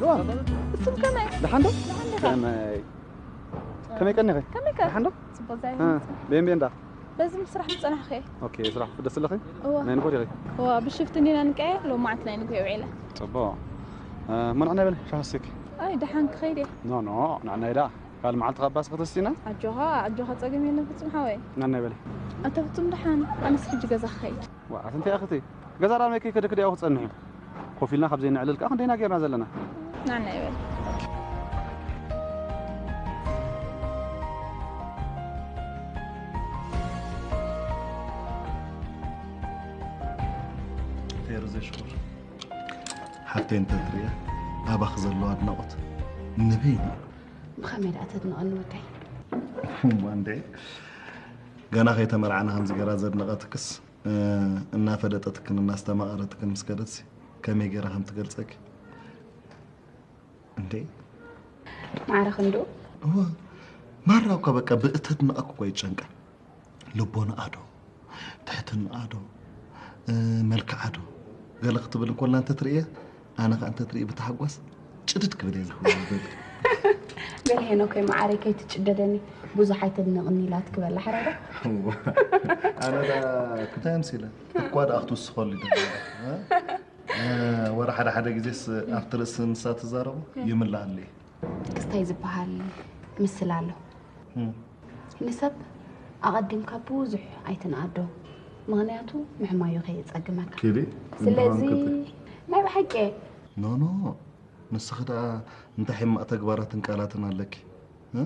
ዋ፣ እሱም ከመይ? ደሓን ዶ? ደሓን ዲኻ? ከመይ? ከመይ ቀኒኺ? ከመይ ከ? ደሓን ዶ? ጽቡቕ ዛይ እ፣ ይመስገን። ቤን ቤን ዳ? በዚ ምስ ስራሕ ዝጸናሕኩ እየ። ኦኬ፣ ስራሕ ደስ ኣለኺ? እዋ። ናይ ንጎ ዲኺ? እዋ፣ ብሽፍቲ እንዲና ንቀያየር፣ ሎማዓንቲ ናይ ንጎ ውዒለ። ጽቡቕ። እ፣ መን ዕናይ በለ? ሻሂ ሰትይኪ? ኣይ፣ ደሓን ክኸይድ እየ። ኖ፣ ኖ፣ ንዕናይ ዳ? ካልእ መዓልቲ ካብ ባስ ከተስቲና? ኣጆኻ፣ ኣጆኻ፣ ጸገም የለን ፍጹም ሓወይ። ንዕናይ በለ? ኣታ ፍጹም ደሓን፣ ኣነስ ሕጂ ገዛ ክኸይድ። ዋ፣ ኣቲ እንታይ ኣኽቲ? ገዛ ራመይ ከይከድክ ድያኹ ክጸንሕ እዩ። ኮፍ ኢልና ካብ ዘይንዕልል ከኣ ክንደይና ጌርና ዘለና? ንዕናይ በለ? ፌሩዘ ሽኮር፣ ሓፍተይ እንተትርእያ ኣባኺ ዘለዎ ኣድናቖት ንበይኑ። ብኸመይ ደኣ ተድንቐኒ ወደይ? እሞ እንዴ፣ ገና ከይተመርዓና ከምዚ ገይራ ዘድነቐትክስ፣ እ፣ እናፈለጠትክን እናስተማቐረትክን ምስ ከደትሲ ከመይ ገይራ ከም ትገልጸኪ? እንዴ? ማዕረ ክንድኡ? እወ፣ ማራ እኳ በቃ ብእተድንቐኪ እኳ ይጨንቃ። ልቦናኣ ዶ፣ ትሕትናኣ ዶ፣ እ፣ መልክዓ ዶ፣ ገለ ክትብል እንኮላ እንተትርእየ፣ ኣነ ኸኣ እንተትርኢ ብታሕጓስ ጭድድ ክብል እየ ዝኽእል። በል ሄኖከይ መዓረይ ከይትጭደደኒ፣ ብዙሕ ኣይተድንቕኒ ኢላትኪ በላ ሓራዳ። እዋ፣ ኣነ ዳ ክታይ ኣምሲለ እኳ ደኣ ክትውስኸሉ ይደሊ። እ? እ፣ ወረ ሓደ ሓደ ግዜስ ኣብቲ ርእሲ ንሳ ትዛረቦ ይምላኣሉ እዩ። ክስታይ ዝበሃል ምስላ ኣሎ። እም። ንሰብ ኣቐዲምካ ብዙሕ ኣይትንኣዶ፣ ምኽንያቱ ምሕማዩ ከየጸግመካ። ኪዲ፣ ስለዚ፣ እንታይ ናይ ብሓቂ? ኖ፣ ኖ፣ ንስኺ ደኣ እንታይ ሕማቕ ተግባራትን ቃላትን ኣለኪ? እ?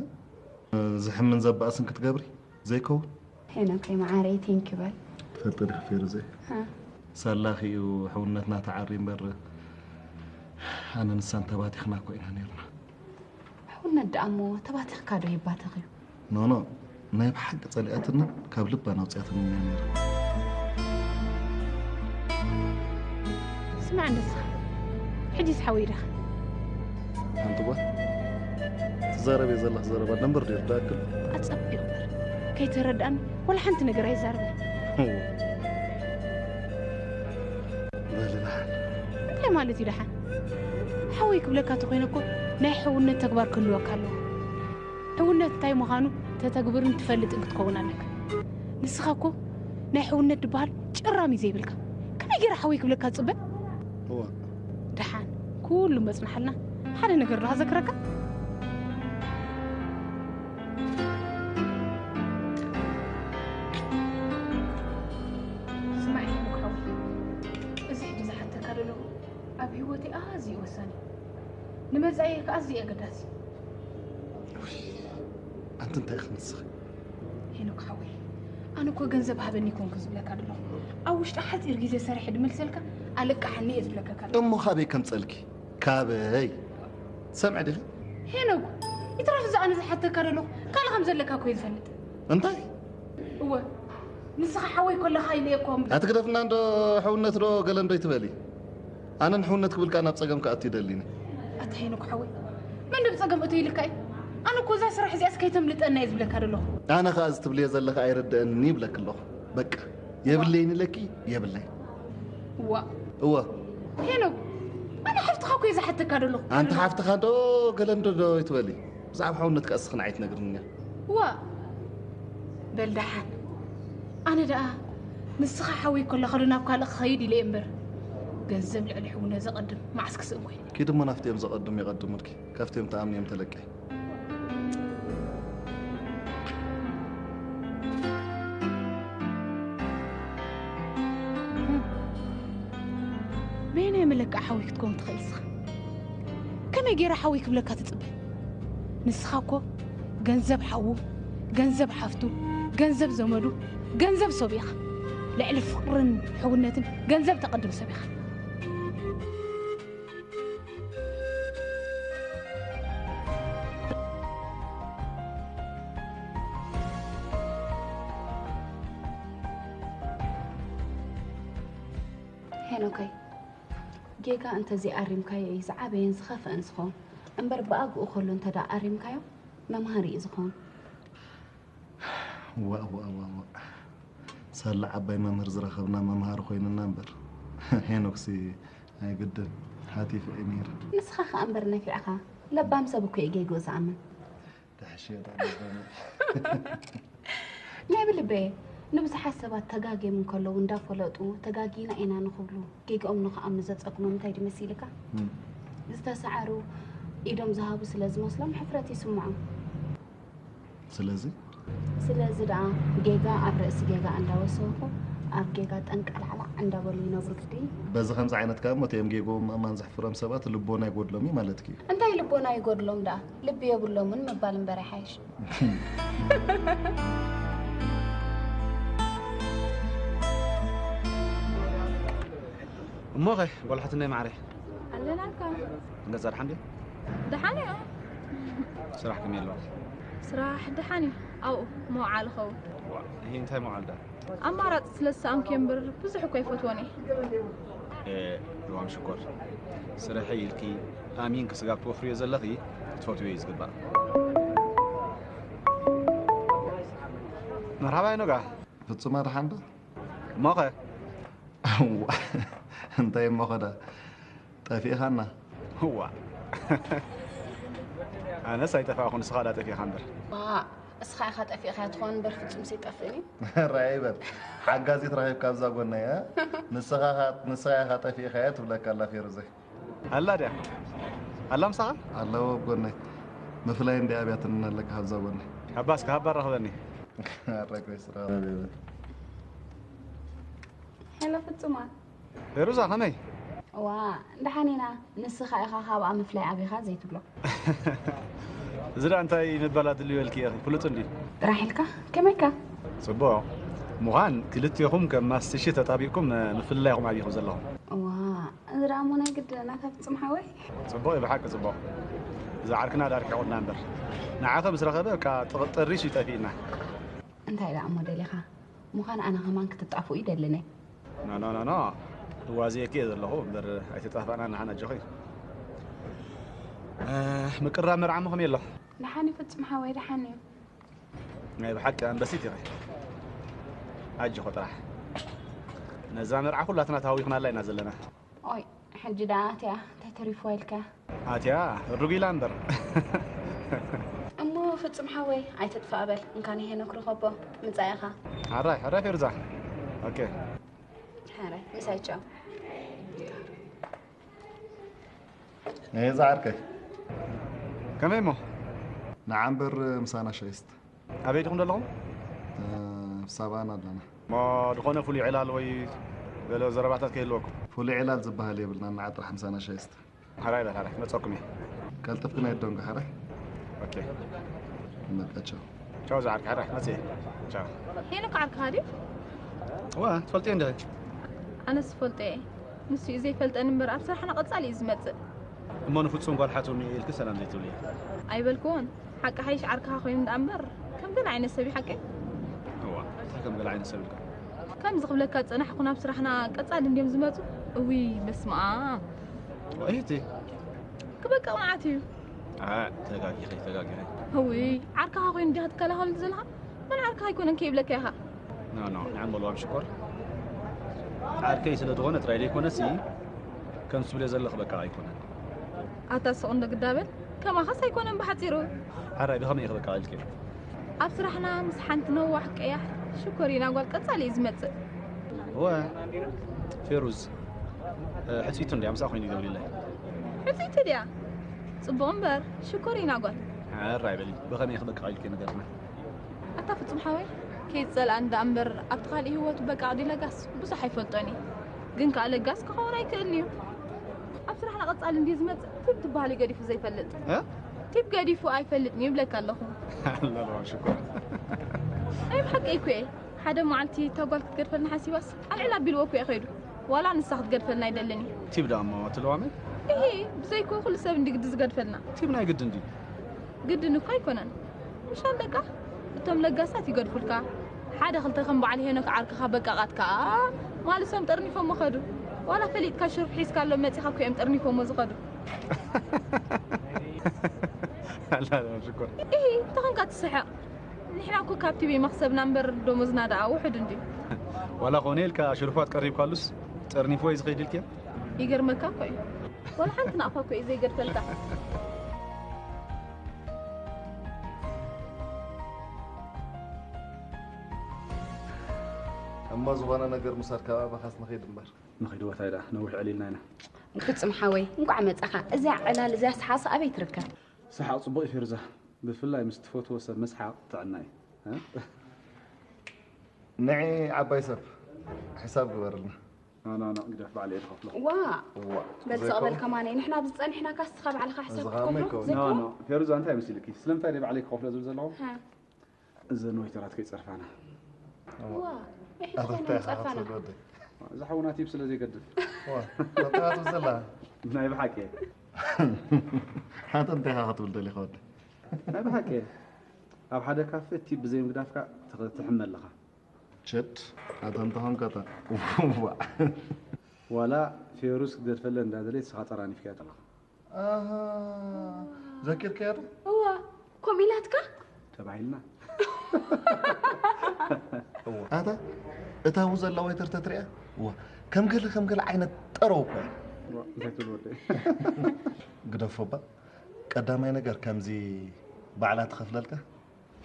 ዝሕምን ዘባእስን ክትገብሪ ዘይከውን? ሄኖከይ መዓረይ፣ ቴንኪ በል። ትፈልጢ ዲኺ ፌሩዘይ? ሃ? ሳላኺ እዩ ሕውነትና ተዓርዩ እምበር፣ ኣነ ንሳን ተባቲኽና እኮ ኢና ነይርና። ሕውነት ደኣ እሞ ተባቲኽካ ዶ ይባተኽ እዩ? ኖ፣ ኖ፣ ናይ ብሓቂ ጸሊኣትኒ ካብ ልባ ናውጽያትኒ እያ ነይራ። ስማዕ ንስኻ፣ ሕጂስ ሓወይ ዲኻ? ሓንቲ ጓል ትዛረብዮ ዘለኺ ዘረባ ደንበር ድዩ ርዳእክን? ኣጸቢቑ እምበር፣ ከይተረድኣኒ ወላ ሓንቲ ነገር ኣይዛረብን። በሊ ደሓን። እንታይ ማለት እዩ ደሓን? ሓወይ ክብለካ ተኾይነ እኮ ናይ ሕውነት ተግባር ክህልወካ ኣለዎ። ሕውነት እንታይ ምዃኑ ተተግብርን ትፈልጥን ክትከውን ኣለካ። ንስኻ እኮ ናይ ሕውነት ድበሃል ጭራም እዩ ዘይብልካ። ከመይ ገይረ ሓወይ ክብለካ ትጽበ? እዋ። ደሓን፣ ኩሉ መጽናሓልና ሓደ ነገር ዶ ከዘክረካ? ስማዕ ሄኖክ ሓወይ፣ እዚ ሕጂ ዝሓተካ ዘለኹ ኣብ ህይወተይ ኣዝዩ ወሳኒ፣ ንመጻኢየይ ከኣ ኣዝዩ ኣገዳሲ። ኣንቲ እንታይ ኢኺ ንስኺ? ሄኖክ ሓወይ፣ ኣነ እኮ ገንዘብ ሃበኒ ኣይኮንኩ ዝብለካ ዘለኹ። ኣብ ውሽጢ ሓጺር ግዜ ሰሪሐ ድመልሰልካ ኣለቃሓኒ እየ ዝብለካ ዘለኹ። እሞ ካበይ ከምጸልኪ? ካበይ? ትሰምዒ ዲኺ? ሄኖክ፣ ይትረፍ እዚ ኣነ ዝሓተካ ዘለኹ፣ ካልእ ከም ዘለካ እኮ እየ ዝፈልጥ። እንታይ? እወ፣ ንስኻ ሓወይ ከለኻ ኢለ እየ እኮ እምበር። ኣቲ ግደፍና እንዶ፣ ሕውነት ዶ ገለ እንዶ ይትበሊ። ኣነ ንሕውነት ክብል ከኣ ናብ ጸገም ክኣቱ ይደሊኒ። ኣታ ሄኖክ ሓወይ፣ መን ዶ ብጸገም እቶ ኢልካ እዩ? ኣነ እኮ እዛ ስራሕ እዚኣስ ከይተምልጠና እየ ዝብለካ ዘለኹ። ኣነ ከኣ እዚ ትብልዮ ዘለኺ ኣይርድኣንን ይብለኪ ኣለኹ። በቃ፣ የብለይን ኢለኪ፣ የብለይ። እዋ። እወ። ሄኖክ፣ ኣነ ሓፍትኻ እኮ እየ ዝሓተካ ዘለኹ። ኣንቲ ሓፍትኻ እንዶ ገለ እንዶ ዶ ይትበሊ። ብዛዕባ ሓውነት ከኣ እስኺ ንዓይ ትነግርንያ። ዋ፣ በል ደሓን። ኣነ ደኣ ንስኻ ሓወይ ከለኻ ዶ ናብ ካልእ ክኸይድ ኢለ እየ እምበር፣ ገንዘብ ልዕሊ ሕውነት ዘቐድም መዓስ ክስእን ኮይነ። ኪዲ እሞ ናብቲኦም ዘቐድሙ የቐድሙልኪ። ካብቲኦም ትኣምንዮም ተለቂ። በየናይ መለክዒ ሓወይ ክትከውን ትኽእል ንስኻ? ከመይ ገይረ ሓወይ ክብለካ ትጽበ? ንስኻ እኮ ገንዘብ ሓዉ፣ ገንዘብ ሓፍቱ፣ ገንዘብ ዘመዱ፣ ገንዘብ ሰቡ ኢኻ። ልዕሊ ፍቕርን ሕውነትን ገንዘብ ተቐድም ሰብ ኢኻ። ሄኖከይ፣ ጌጋ እንተዘይኣሪምካዮ እዩ ዝዓበየን ዝኸፍአን ዝኸውን። እምበር ብኣግኡ ከሎ እንተ ደኣ ኣሪምካዮ መምሃሪ እዩ ዝኸውን። ዋእ፣ ዋእ፣ ዋእ፣ ዋእ። ሳላ ዓባይ መምህር ዝረኸብና መምሃሪ ኮይንና እምበር። ሄኖክሲ ኣይግድን፣ ሓቲፈ እዩ ነይረ። ንስኻ ኸኣ እምበር ነፊዕኻ። ለባም ሰብ እኮ እዩ ጌግኡ ዝኣምን። ተሕሽዮ ተቐበለ። ናይ ብልበየ፣ ንብዙሓት ሰባት ተጋግዮም እንከለዉ እንዳፈለጡ ተጋጊና ኢና ንኽብሉ ጌግኦም ንኽኣምኑ ዘጸግሞም እንታይ ድዩ መሲልካ? ዝተሰዓሩ ኢዶም ዝሃቡ ስለ ዝመስሎም ሕፍረት ይስምዖም። ስለዚ ስለዚ ደኣ ጌጋ ኣብ ርእሲ ጌጋ እንዳወሰኹ ኣብ ጌጋ ጠንቀልዓላዕ እንዳበሉ ይነብሩ ግዲ። በዚ ከምዚ ዓይነት ካብ ሞት እዮም ጌግኦም ምእማን ዘሕፍሮም ሰባት ልቦና ይጎድሎም እዩ ማለትኪ እዩ። እንታይ ልቦና ይጎድሎም ደኣ? ልቢ የብሎምን ምባል እምበር ይሓይሽ። እሞኸ ጓልሓትነይ ማዕረ ኣለናልካ ገዛ ድሓን ድዩ? ደሓን እዮ። ስራሕ ከመይ ኣለዋ? ስራሕ ደሓን እዩ። ኣብኡ መውዓል ኸውን። ይህ እንታይ መውዓል ዳ? ኣማራፂ ስለ ዝሰኣንኩ እምበር ብዙሕ እኮ ኣይፈትዎን እየ። ልዋም ሽኮር ስርሐ ኢልኪ ኣሚንኪ ስጋብ ትወፍርዮ ዘለኺ ክትፈትዮ እዩ ዝግባእ። መርሃባ ይኖጋ። ፍጹማ ደሓን ዶ? እሞኸ እዋ፣ እንታይ እሞ ኸዳ ጠፊእኻና? እዋ ኣነስ ኣይጠፋእኹ ንስኻ ዳ ጠፊእኻ እምበር። ዋ፣ እስኻ ኢኻ ጠፊእኻያ ትኸውን እምበር ፍጹም ሰይጠፍእን እዩ። ራይ በል ሓጋዚት ረኺብካ ኣብዛ ጎነይ እ? ንስኻ ኻ- ንስኻ ኢኻ ጠፊእኻያ ትብለካ ኣላ ፌሩዘይ። ኣላ ድያ ኣላ ምሳኻ? ኣለዎ ኣብ ጎነይ። ምፍላይ እንዲ ኣብያትኒ ኣለካ ኣብዛ ጎነይ። ሓባስ ክሃባ ረኽበኒ። ኣረኮይ ስራ ሄሎ ፍጹማ። ፌሩዛ ከመይ? ዋ፣ ደሓን ኢና። ንስኻ ኢኻ ካብኣ ምፍላይ ኣቢኻ ዘይትብሎ። እዚ ደኣ እንታይ ምባል ኣድልዮ ኢልኪ ኢኺ? ፍሉጥ እንዲ ጥራሕ ኢልካ ከመይካ? ጽቡቕ። ምዃን ክልቴኹም ከም ማስትሺ ተጣቢቕኩም ምፍልላይኹም ኣቢኹም ዘለኹም። ዋ፣ እዚ ደኣ እሞ ናይ ግድ ናታ ፍጹም ሓወይ። ጽቡቕ እዩ ብሓቂ ጽቡቕ። እዚ ዓርክና ዳርኪ ቁና እምበር ንዓኸ ምስ ረኸበ እካ ጥቕጥሪሽ ይጠፊእና። እንታይ ደኣ እሞ ደሊኻ? ምዃን ኣነ ኸማን ክትጣፍኡ ይደልነ። ኖ ኖ ኖ ኖ ዋዝየኪ እየ ዘለኹ እምበር ኣይተጣፋእና ንሓን ኣጆኺ። እ፣ ምቅራብ መርዓ ምኹም የሎ። ደሓን እዩ ፍጹም ሓወይ ደሓን እዩ። ናይ ብሓቂ ኣንበሲት ኢኺ። ኣጆኺ ጥራሕ። ነዛ መርዓ ኩላትና ተሃዊኽናላ ኢና ዘለና። ኦይ ሕጂ ደኣ ኣትያ እንታይ ተሪፍዋ ኢልካ? ኣትያ ርጉ ኢላ እምበር። እሞ ፍጹም ሓወይ ኣይትጥፋእ በል እንካን ሄኖክ ርኸቦ ምጻኢኻ። ሓራይ ሓራይ ፌርዛ። ኦኬ። ሓራይ ምሳይ ቻው። እዛ ዓርከይ ከመይ እሞ? ንዓ እምበር ምሳና ሻይ ስተ። ኣበይ ዲኹም ዘለኹም? ኣብ ሳባና ኣለና። እሞ ዝኾነ ፍሉይ ዕላል ወይ ገለ ዘረባታት ከይህልወኩም? ፍሉይ ዕላል ዝበሃል የብልና፣ ንዓ ጥራሕ ምሳና ሻይ ስተ። ሓራይ በል ሓራይ፣ መጸኩም እየ። ቀልጥፍቲ ናይ ዶንጋ ሓራይ። ኦኬ። በቃ ቻው። ቻው ዝዓርከይ ሓራይ፣ መጽእ እየ። ቻው። ሄኖክ ዓርክኻ ድዩ? ዋ፣ ትፈልጥዮ እንዲኺ? ኣነስ ዝፈልጦ እየ። ንሱ እዩ ዘይፈልጠኒ እምበር ኣብ ስራሕና ቀጻሊ እዩ ዝመጽእ። እሞ ንፍጹም ጓል ሓትኒ ኢልኪ ሰላም ዘይትብልዮ? ኣይበልክዎን። ሓቂ ሓይሽ ዓርክኻ ኮይኑ ደኣ እምበር ከም ገለ ዓይነት ሰብ እዩ ሓቀይ። እዋ፣ እንታይ ከም ገለ ዓይነት ሰብ ኢልካ? ከምዚ ክብለካ ዝጸናሕኩ ናብ ስራሕና ቀጻሊ እንድዮም ዝመጹ። እውይ በስመኣም። ወይቲ ክበቅቕ መዓት እዩ። ተጋጊኺ ተጋጊኺ። እውይ ዓርክኻ ኮይኑ እንዲኻ ትከላኸሉ ዘለኻ? መን ዓርክኻ ኣይኮነን ከይብለካ ኢኻ? ኖ ኖ ንዓም በልዋም ሽኮር ዓርከይ ስለ ዝኾነ ጥራይ ዘይኮነሲ ከም ትብልዮ ዘለኺ በቃ ኣይኮነን። ኣታ ስቕ እንዶ ግዳ በል። ከማኻስ ኣይኮነን ብሓጺሩ። ሓራይ ብኸመይ ኢኺ በቃ ኢልኪ? ኣብ ስራሕና ምስ ሓንቲ ነዋሕ ቀያሕ ሽኮሪና ጓል ቀጻሊ እዩ ዝመጽእ። እወ ፌሩዝ ሕጽይቱ እንድያ ምስኣ ኮይኑ ይገብርለይ። ሕጽይቲ ድያ? ጽቡቕ እምበር ሽኮሪና ጓል። ሓራይ በሊ ብኸመይ ኢኺ በቃ ኢልኪ ንገርና። ኣታ ፍጹም ሓወይ ከይትጸልኣኒ ደኣ እምበር ኣብቲ ካልእ ህይወቱ በቃ ዲ ለጋስ ብዙሕ ኣይፈልጦን እየ። ግን ከኣ ለጋስ ክኸውን ኣይክእልን እዩ። ኣብ ስራሕና ቀጻሊ እንድዩ ዝመጽእ ቲፕ ትበሃል እዩ ገዲፉ ዘይፈልጥ። እ? ቲፕ ገዲፉ ኣይፈልጥን እዩ ይብለካ ኣለኹ። ኣለዋ ሽኮር። ናይ ብሓቂ እኮ እየ። ሓደ መዓልቲ እታ ጓል ክትገድፈልና ሓሲባስ ኣልዕል ኣቢልዎ እኮ እየ ከይዱ። ዋላ ንሳ ክትገድፈልና ኣይደልን እዩ። ቲፕ ደኣ እሞ ትለዋመ? እሂ ብዘይኮ ኩሉ ሰብ እንዲ ግዲ ዝገድፈልና። ቲፕ ናይ ግዲ እንዲ ግድን እኮ ኣይኮነን። ምሻል ደቃ እቶም ለጋሳት ይገድፉልካ። ሓደ ክልተ ከም በዓል ሄኖክ ዓርክኻ በቃቓት ከኣ ማልሶም ጠርኒፎሞ ኸዱ። ዋላ ፈሊጥካ ሽርፍ ሒዝካሎም መጺኻ እኮ እዮም ጠርኒፎሞ ዝኸዱ። ኣላ ሽኮር። ኢሂ ተኾንካ ትስሕቕ። ንሕና እኮ ካብ ቲቪ መኽሰብና እምበር ደሞዝና ደኣ ውሑድ እንድዩ። ዋላ ኾነ ኢልካ ሽርፋት ቀሪብካሉስ ጠርኒፎ እዩ ዝኸይድ ኢልክዮ? ይገርመካ እኮ እዩ። ወላ ሓንቲ ናቕፋ እኮ እዩ ዘይገድፈልካ። እሞ ዝኾነ ነገር ምሳድ ካብ ኣባኻስ ንኸይድ እምበር። ንኸይድ ቦታ ኢዳ ነዊሕ ዕሊልና ኢና። ፍጹም ሓወይ እንኳዕ መጻኻ። እዚኣ ዕላል እዚኣ ሰሓቕ ኣበይ ትርከብ? ሰሓቕ ጽቡቕ እዩ ፌሩዛ፣ ብፍላይ ምስ ትፈትዎ ሰብ ምስሓቕ ጥዕና እዩ። እ? ንዒ ዓባይ ሰብ ሕሳብ ግበርልና። ኖ ኖ ኖ ግደፍ ባዕለ እየ ዝኸፍሎ። ዋ ዋ በል ዘይኮ- ስቕ በል ከማነይ ንሕና ኣብዚ ጸኒሕና ካስ ንስኻ ባዕልኻ ሕሳብ እዚ ከመይ ክትከፍሎ ይከውን? ኖ ዘይኮ? ኖ ፌሩዛ እንታይ መሲልኪ? ስለምንታይ ድየ ባዕለይ ክኸፍሎ ዝብል ዘለኹ? ሃ። እዘን ወይተራት ከይጸርፋና። ዋ ኣቶ እንታይ ኢኻ ክትብል ወደይ? እዚ ሓውና ቲፕ ስለ ዘይገድፍ። ዋ እንታይ ኢኻ ትብል ዘላ? ናይ ብሓቂ። ኣቶ እንታይ ኢኻ ክትብል ደሊኻ ወደይ? ናይ ብሓቂ። ኣብ ሓደ ካፌ ቲፕ ብዘይምግዳፍካ ትኽ- ትሕመ ኣለኻ። ቸድ ኣታ እንተኾንካ እታ ዋዕ። ዋላ ፌሩዝ ክገድፈለን እንዳደለየት ንስኻ ጠራኒፍካያ ዘለኻ። ኣሃ ዘኪርካያ ዶ? እዋ ከምኡ ኢላትካ? ተባሂልና። ኣታ እታ ኣብኡ ዘላ ወይተር ተትሪኣ እዋ ከም ገለ ከም ገለ ዓይነት ጠረው እኮ እያ። እንታይ ትብል ወደይ? ግደፎ እባ ቀዳማይ ነገር ከምዚ ባዕላ ትኸፍለልካ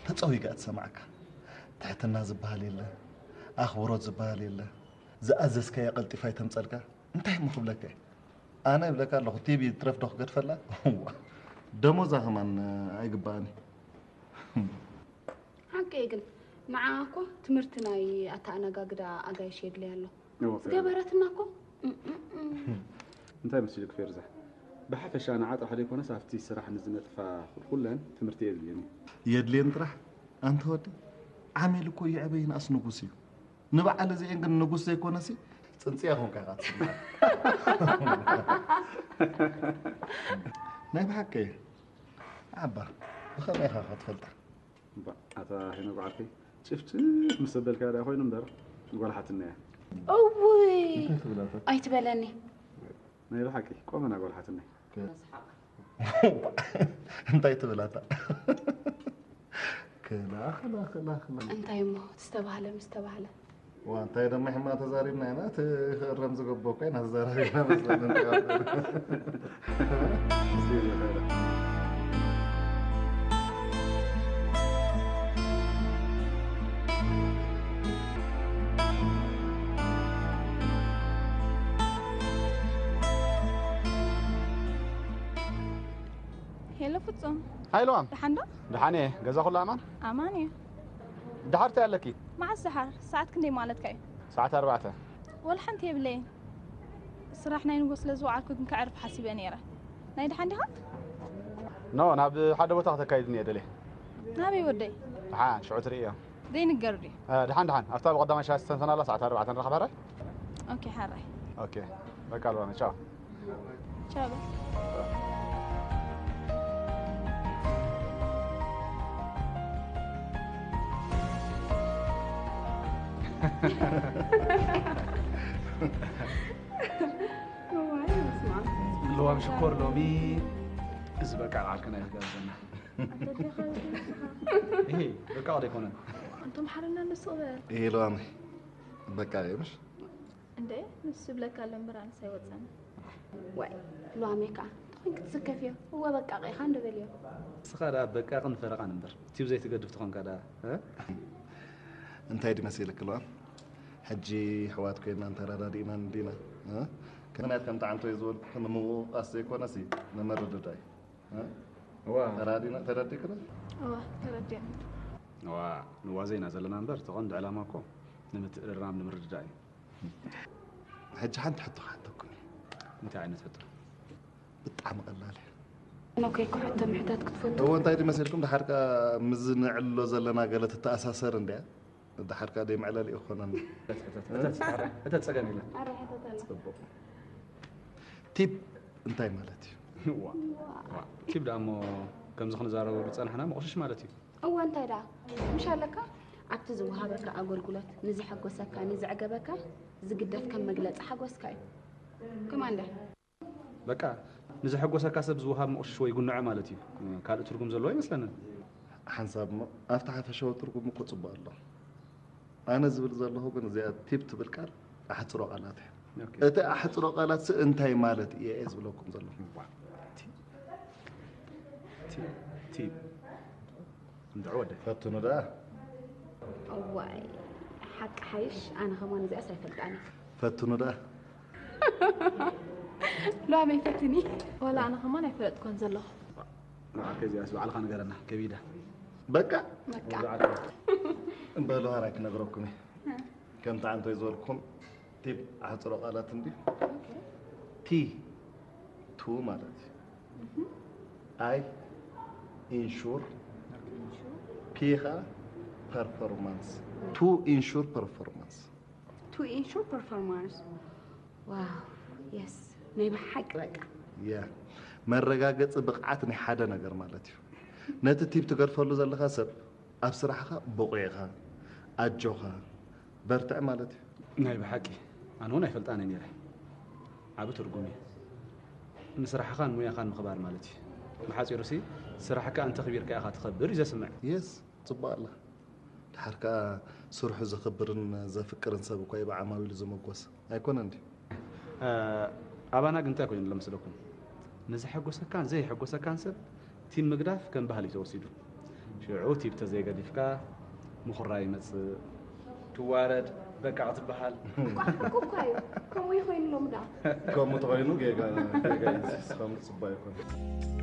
ተጸዊጋ ትሰምዓካ። ትሕትና ዝበሃል የለ፣ ኣኽብሮት ዝበሃል የለ። ዝኣዘዝካዮ ቀልጢፋ ኣይተምጸልካ። እንታይ እሞ ክብለካ እየ? ኣነ እብለካ ኣለኹ ቲቪ ትረፍ ዶ ክገድፈላ? እዋ፣ ደሞዛ ከማን ኣይግባእን እዩ። ሓቂ እዩ ግን ንዓኣ እኮ ትምህርቲ ናይ ኣተኣናጋግዳ ኣጋይሽ የድልያ ኣሎ። እዎ፣ ፌርዛ። ዝገበረትና እኮ እም፣ እም፣ እም። እንታይ መሲሉኪ ፌርዛ? ብሓፈሻ ንዓ ጥራሕ ዘይኮነስ ኣብቲ ስራሕ ንዝነጥፋ ኩልኩለን ትምህርቲ የድልየን እዩ። የድልየን ጥራሕ? ኣንታ ወዲ ዓሚል እኮ ይዕበ ይንኣስ ንጉስ እዩ። ንበዓል እዚኤን ግን ንጉስ ዘይኮነሲ ጽንጽያ ኮንካ ኢኻ ትስምዓን። ናይ ብሓቂ ዓባ ብኸመይ ኢኻ ክትፈልጣ? እባ ኣታ ሄኖክ ዓርከይ ጭፍጭፍ ምስ ኣበልካዮ ደኣ ኮይኑ እምበር ጓል ሓትነይ እያ። እውይ ኣይትበለኒ። ናይ ብሓቂ ቆመና ጓል ሓትነይ። እንታይ ትብል ኣታ? ክላ ክላ ክላ ክላ። እንታይ እሞ ዝተባህለ ምስ ተባህለ። ዋ እንታይ ደሞ ሕማ ተዛሪብና ኢና እቲ ክእረም ዝገቦ እኮ ኢና ተዛራሪብና መስለኒ እንታይ ኣበለ። ሄሎ ፍጹም፣ ሃይ ሉዋም። ደሓን ዶ? ደሓን እየ። ገዛ ኩሉ ኣማን? ኣማን እዩ። ደሓር እንታይ ኣለኪ? መዓስ ደሓር? ሰዓት ክንደይ ማለትካ እዩ? ሰዓት ኣርባዕተ። ወላ ሓንቲ የብለይን። ስራሕ ናይ ንጎ ስለ ዝወዓልኩ ግን ከዕርፍ ሓሲበ ነይረ። ናይ ደሓን ዲኻ? ኖ፣ ናብ ሓደ ቦታ ከተካይድኒ እየ ደልየ። ናበይ ወደይ? ደሓን፣ ሽዑ ትርእዮ። ዘይንገር ድዩ? እ፣ ደሓን ደሓን፣ ኣብታ ብቐዳማይ ሻሂ ትስተንተናላ ሰዓት ኣርባዕተ ንራኸብ፣ ሕራይ? ኦኬ፣ ሕራይ። ኦኬ፣ በቃ ልዋመ፣ ቻው። ቻው። እዋይ፣ በስመ ኣብ። ልዋም ሽኮር ሎሚ እዚ በቃ ቃልክና እዩ ዝጋብዘና። ኣንተ ዲኻ ዝብልኻ? ይሄ በቃ ወደ ይኮነ። ኣንቶም ሓርና ንሱ በል። ይሄ ልዋም በቃ እዩ ምሽ? እንዴ ንሱ ይብለካ ኣሎ እምበር ኣነስ ኣይወፀኒ። ዋይ ሉዋሜ ከዓ ተኾይን ክትስከፍዮ እወ በቃ ቂኻ እንዶ በልዮ። ንስኻ ደኣ በቃቕን ፈረቓን እምበር ቲብ ዘይትገድፍ ተኾንካ ደኣ እ? እንታይ ድመሲልክ ልዋም? ሕጂ ኣሕዋት ኮይና እንተረዳዲእና እንዲና እ? ምኽንያት ከምቲ ዓንቶይ ዝበልኩ ንምውቃስ ዘይኮነሲ ንምርድዳይ እ? እዋ። ተራዲና ተረዲእክ ዶ? እዋ ተረዲእና። እዋ ንዋዘ ኢና ዘለና እምበር እቲ ቀንዲ ዕላማ እኮ ንምትእርራም ንምርድዳእ እዩ። ሕጂ ሓንቲ ሕቶ ክሓተኩም እየ። እንታይ ዓይነት ሕቶ? ብጣዕሚ ቀላል እያ። ኖከይ ክሕቶ ምሕታት ክትፈቱ እዎ እንታይ ድመሲልኩም ድሓርካ ምዝ ንዕልሎ ዘለና ገለ ትተኣሳሰር እንድያ ድሓርካ ደይ መዕለሊ ይኾነና እተ ጸገም ኢለ ጽቡቕ ቲፕ እንታይ ማለት እዩ ቲፕ ደኣ እሞ ከምዚ ክንዛረበሉ ጸናሕና መቑሽሽ ማለት እዩ እወ እንታይ ደኣ ምሽ ኣለካ ኣብቲ ዝወሃበካ ኣገልግሎት ንዘሐጎሰካ ንዘዕገበካ ዝግደፍ ከም መግለጺ ሓጎስካ እዩ ከማንደር በቃ ንዘሐጎሰካ ሰብ ዝወሃብ መቑሽሽ ወይ ጉንዖ ማለት እዩ ካልእ ትርጉም ዘለዎ ኣይመስለንን ሓንሳብ እሞ ኣብቲ ሓፈሻዊ ትርጉም እኮ ጽቡቕ ኣሎ ኣነ ዝብል ዘለኹ ግን እዚኣ ቲፕ ትብል ቃል ኣሕጽሮ ቃላት እያ እቲ ኣሕፅሮ ቃላት ስ እንታይ ማለት እየ እየ ዝብለኩም ዘለኹ። ቲ እንድዑ ወደ ፈትኑ ደኣ። እዋይ፣ ሓቂ ሓይሽ። ኣነ ከማን እዚኣስ ኣይፈልጣኒ። ፈትኑ ደኣ። ሎሚ ፈትኒ። ዋላ ኣነ ከማን ኣይፈለጥኮን ዘለኹ። ከዚኣስ ባዕልኻ ንገረና ከቢዳ። በቃ በቃ በሉ፣ ሀራይ ክነግረኩም እየ። ከምቲ ዓንቶይ ዝበልኩም ቲፕ ኣሕፅሮ ቃላት እንዲ ቲ ቱ ማለት እዩ። ኣይ ኢንሹር፣ ፒ ኸዓ ፐርፎርማንስ። ቱ ኢንሹር ፐርፎርማንስ። To ensure performance. Wow, yes. ናይ ብሓቂ በቃ ያ መረጋገፂ ብቕዓት ናይ ሓደ ነገር ማለት እዩ። ነቲ ቲፕ ትገድፈሉ ዘለኻ ሰብ ኣብ ስራሕኻ ብቑዕ ኢኻ፣ ኣጆኻ፣ በርትዕ ማለት እዩ። ናይ ብሓቂ ኣነ እውን ኣይፈልጣን ነይረ። ዓቢ ትርጉም እዩ። ንስራሕኻን ሙያኻን ምኽባር ማለት እዩ። ብሓፂሩ ሲ ስራሕካ እንተኽቢርካ ኢኻ ትኸብር እዩ ዘስምዕ። የስ፣ ፅቡቅ ኣላ። ድሓር ከኣ ስርሑ ዘኽብርን ዘፍቅርን ሰብ እኳ እዩ ብዓማዊሉ ዝምጎስ ኣይኮነን ድዩ? ኣባና ግን እንታይ ኮይኑ ኣሎ መስለኩም? ንዘሐጎሰካን ዘይሐጎሰካን ሰብ ቲም ምግዳፍ ከም ባህሊ ተወሲዱ። ሽዑ ቲፕ ተዘይገዲፍካ ምኹራይ ይመጽእ። ትዋረድ በቃ ክትበሃል። ሓቁ እኳ እዩ። ከምኡ ይኮይኑ ሎም ዳ ከምኡ ተኮይኑ ጌጋ ጌጋ እዩ። ከምኡ ጽቡቅ ኣይኮነን።